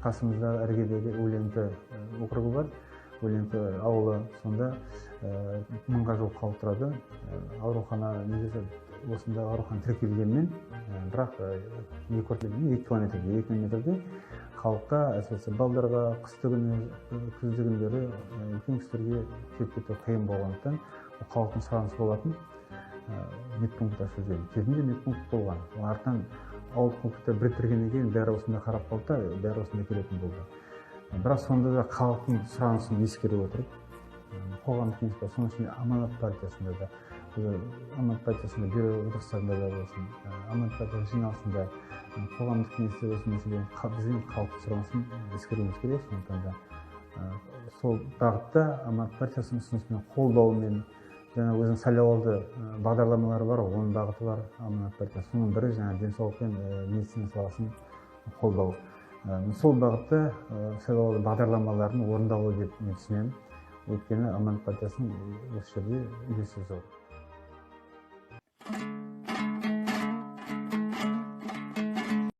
Қасымызда іргедегі Өлеңті округі бар, Өлеңті ауылы, сонда 1000-ға жуық халық тұрады. Аурухана негізі осында аурухана тіркелгенмен, бірақ 2 километрде, 2 метрде халыққа, әсіресе балдарға, қысты күні, күзді күндері үлкен кісілерге келіп кету қиын болғандықтан халықтың сұранысы болатын медпункт ашу жөнінде. Кезінде медпункт болған. Артынан ауылдық пунктті біріктіргеннен кейін бәрі осында қарап қалды да, бәрі осында келетін болды. Бірақ сонда да халықтың сұранысын ескере отырып, қоғамдық кеңес бар, соның ішінде Аманат партиясында да, Аманат партиясында бюро отырыстарында да болсын, Аманат партиясы жиналысында, қоғамдық кеңесте болсын, мәселен, біздің халықтың сұранысын ескеруіміз керек. Сондықтан да сол бағытта Аманат партиясының ұсынысымен, қолдауымен, жаңа өзінің сайлауалды бағдарламалары бар, оның бағыты бар Аманат партиясы. Соның бірі жаңа денсаулық пен медицина саласын қолдау. Сол бағытта сайлауалды бағдарламалардың орындалуы деп мен түсінемін. Өйткені Аманат партиясының осы жерде үлесі зор.